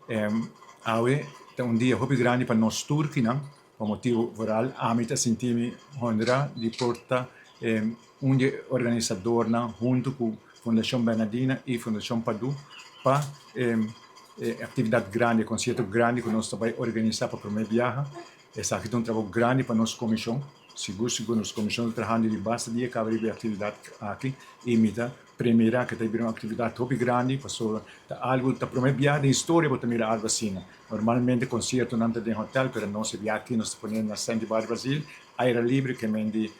Awe ta un dia hopi grandi pa nos tur kinan, pa motibu vooral ami ta sinti mi honra di por ta un di e organisadornan huntu ku Fundashon Bernardina i Fundashon Padu pa e aktividat grandi, e konsierto grandi ku nos ta bai organisá pa promé biaha. Esaki ta un trabou grandi pa nos komishon. Sigur sigur nos komishon ta trahando di basta dia kaba riba e aktividat aki i mi ta premira ku ta bira un aktividat hopi grandi pasobra ta algu ta promé biaha den historia bo ta mira algu asina. Normalmente konsiertonan ta den hotel pero nos e biaha aki nos ta pone na Sandy Bar Brazil aire libre ke men di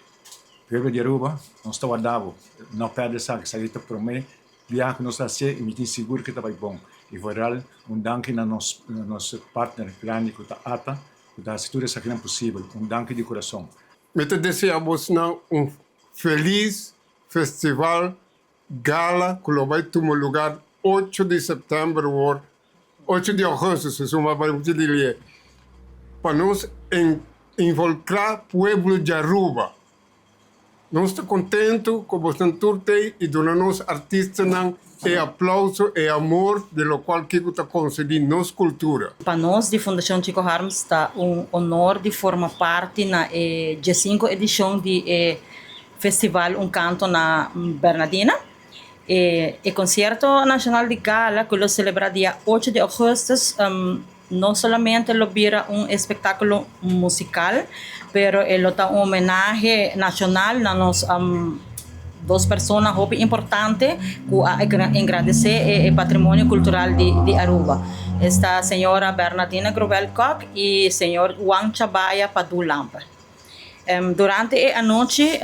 pueblo di Aruba nos ta warda bo no pèrdè esaki, esaki ta promé biaha ku nos ta hasié i mi tin sigur ku ta bai bon i vooral un danki na nos nos partner grandi ku ta ata ku ta hasi tur esakinan posibel. Un danki di kurason. Mi ta desea bosnan un felis festival gala ku lo bai tuma lugar ocho di sèptèmber wor ocho di ògùstùs si suma bai muchu di lie pa nos involkrá pueblo di Aruba. Nos ta kontentu ku bosnan tur t'ei i duna nos artistanan e aplauso, e amor di lokual kiko ta konsedí nos kultura. Pa nos di Fundashon Chico Harms ta un honor di forma parti na e diesinku edishon di e Festival Un Canto na Bernadina. E e konsierto nashonal di gala ku lo selebrá dia ocho di ògùstùs no solamente lo bira un espektákulo musikal, pero e lo ta un homenahe nashonal na nos dos persona hopi importante ku a engrandesé e patrimonio kultural di Aruba. Esta señora Bernadina Grovel Kock i señor Juan Chabaya Padu Lampe. Durante e anochi,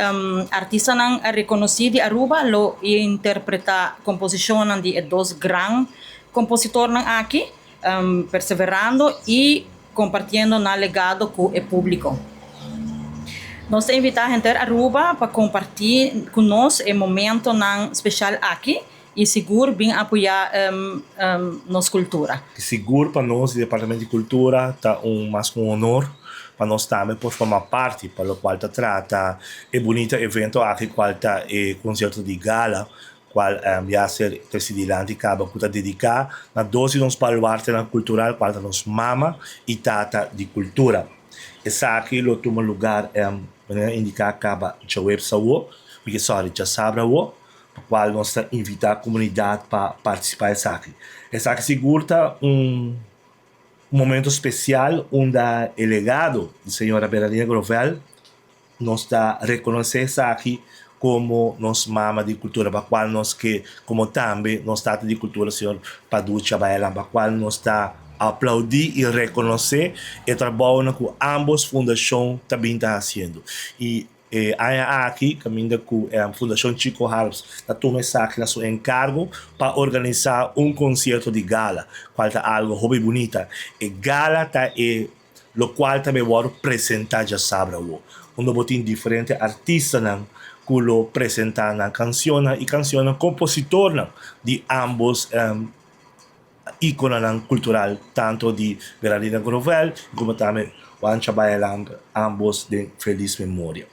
artistanan rekonosí di Aruba lo interpretá komposishonnan di e dos gran kompositornan aki, perseverando i kompartiendo nan legado ku e públiko. Nos ta invitá henter Aruba pa kompartí ku nos e momentonan speshal aki i sigur bin apoyá nos kultura. Sigur pa nos di Departamento di Kultura ta un mas ku un honor pa nos tambe por forma parti pa lokual ta trata e bunita evento aki kual ta e konsierto di gala kual ya a ser tresi dilanti kaba ku ta dediká na dos di nos baluartenan kultural kual ta nos mama i tata di kultura. Esaki lo tuma lugar manera indiká kaba djaweps awo, sorry djasabra awo. Pa cual nos ta invita comunidad pa participa esaki. Esaki sigur ta un momento special unda e legado di señora Bernadina Grovel nos ta reconoce esaki como nos mama di cultura pa cual nos ke como tambe nos tata di cultura señor Paducha Baelan pa cual nos ta aplaudi y reconoce e trabounan cu ambos fundacion ta bin ta haciendo y E aña aki kaminda ku Fundashon Chico Harms ta tuma esaki na su enkargo pa organisá un konsierto di gala, kual ta algu hopi bunita. E gala ta e lokual ta bay wòrdu presentá djasabra awo, unda bo tin diferente artistanan ku lo presentá nan kanshonnan i kanshonnan kompositornan di ámbos Ikonanan kultural tanto di Bernardina Grovel komo tambe Juan Chabaya Lampe, ambos den felis memoria.